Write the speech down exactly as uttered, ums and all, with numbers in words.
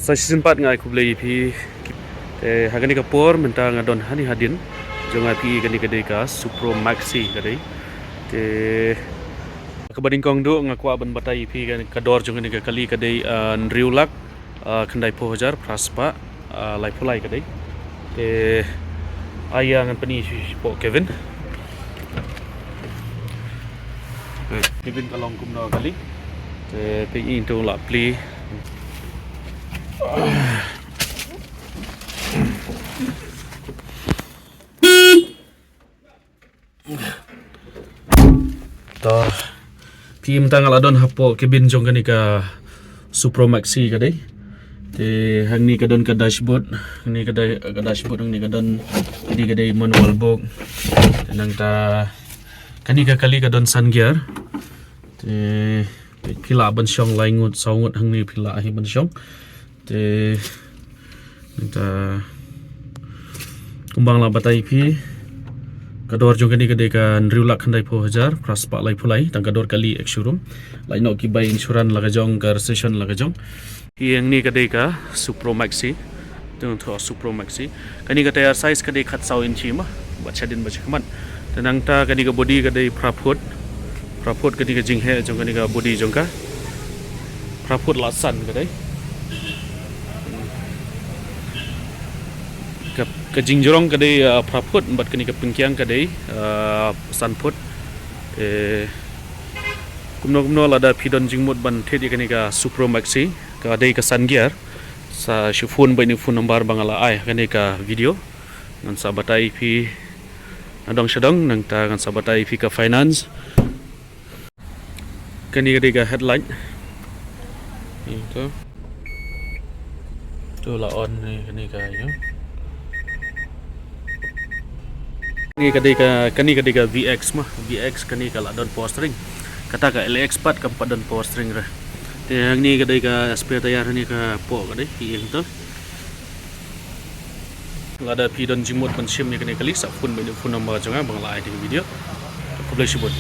Sa shisien pat nga ai khublei ïa phi. Te ha kane ka por mynta nga don hangne hadien jong nga, phi i kane ka dei ka Supro Maxi ka dei. Te kaba nyngkong duh nga kwah ban batai ïa phi ka, ka dor jong kane ka kali ka dei, ah, hynriew lak, ah, khyndaiphew hajar phra spah, ah, laiphew lai ka dei. Te ïa ngan pyni shapoh cabin. Cabin ka long kumno kali. Te phi i to la plie. To phi i mynta nga la don hapoh cabin jong kane ka Supro Maxi ka dei. Te hangne ka don ka dashboard, hangne ka dei ka dashboard, hangne ka don kane ka dei manual book. Te nangta kane ka kali ka don san gear. Te phi lah ban shong lai ngut saw ngut hangne, phi lah hi ban shong. Te nangta kumba nga la batai ïa phi, ka dor jong kane ka dei ka hynriew lak khyndaiphew hajar phra spah laiphew lai, tang ka dor kali ex showroom. Lait noh ki bai insurance la ka jong, ka registration la ka jong. Hangne ka dei ka Supro Maxi. Te nga thoh Supro Maxi. Kane ka tyre size ka dei khatsaw inchi ma, bad shadien bad shakhmat. Te nangta kane ka body ka dei phra phut. Phra phut kane ka jingheh jong kane ka body jong ka. Phra phut la san ka dei. Ka, ka jingjrong ka dei, ah, phra phut, bad kane ka pynkiang ka dei, ah, san phut. Eh, kumno kumno lada phi don jingmut ban thied ïa kane ka Supro Maxi, ka dei ka san gear, sa shu phone bad ine i phone number ba nga la ai ha kane ka video. Ngan sa batai ïa phi nadong shadong, nangta ngan sa batai ïa phi ka finance. Kane ka dei ka headlight. Ito. To la on ne kane ka ïa. Kane ka dei ka, kane ka dei ka V X ma, V X, kane ka la don power steering. Kata ka L X pat kam pat don power steering re. Te hangne ka dei ka spare tyre, hangne ka poh ka dei, ïa to. Lada phi don jingmut ban shim ïa kane ka kali sa phone bad ine i phone number jong nga ba nga la ai ha ka video. Khublei shibun.